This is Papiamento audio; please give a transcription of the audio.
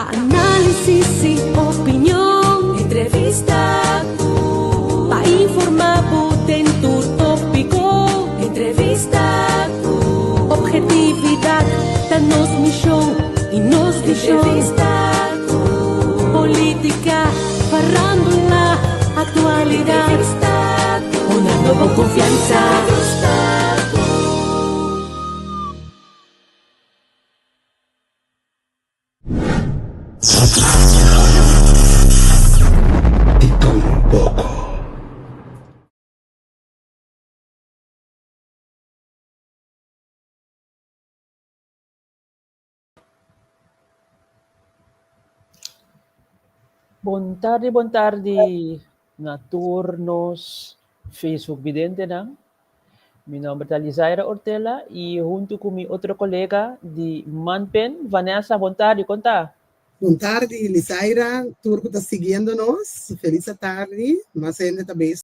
Pa análisis i opinion. Entrevista ku. Pa informá bo den tur tópiko. Entrevista ku. Ophetividat ta nos mishon i nos vishon. Entrevista ku. Polítika, farándula, aktualidat. Entrevista ku. Honrando bo konfiansa. Entrevista ku. Di tur un poko. Bon tardi, bon tardi na tur nos Facebook videntenan. Mi nomber ta Lizaira Ortela y hunto cu mi otro colega di Manpen, Vanessa, bon tardi, con ta? Bon tardi, Lizaira, tur cu ta siguiendo nos. Feliz tardi. Mas hende ta bezig.